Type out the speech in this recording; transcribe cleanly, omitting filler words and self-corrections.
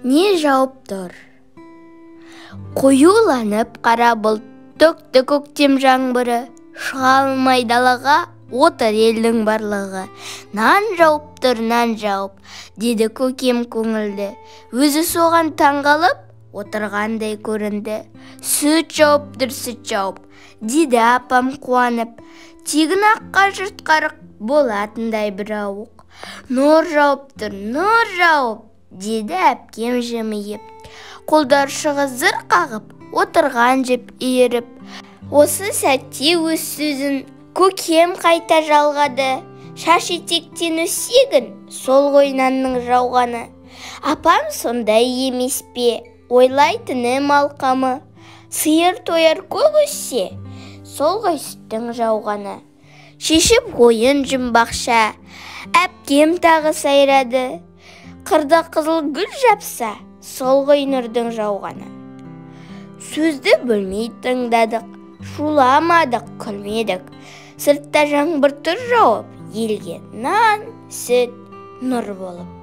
Не жауып тұр? Қоюланып қара бұлт, төкті көктем жаңбыры, шыға алмай далаға отыр елдің барлығы. Нан жауып тұр, нан жауып, деді көкем көңілді. Өзі соған таңғалып отырғандай көрінді. Сүт жауып тұр, сүт жауып, деді апам қуанып. Тегін аққа жұрт қарық болатындай бір ауық. Нұр жауып тұр, нұр жауып, деді әпкем жымиып. Қолдар шығы зыр қағып, отырған жіп иіріп. Осы сәтте өз сөзін көкем қайта жалғады. Шаш етектен өсегін, сол ғой нанның жауғаны. Апам сондай емес пе, ойлайтыны мал қамы. Сиыр тояр көк өссе, сол ғой сүттің жауғаны. Шешіп ойын жұмбақша, әпкем тағы сайрады. Қырда қызыл гүл жапса, сол ғой нұрдың жауғаны. Сөзді бөлмей тыңдадық, шуламадық, күлмедік. Сыртта жаңбыр тұр жауып, елге нан, сүт, нұр болып.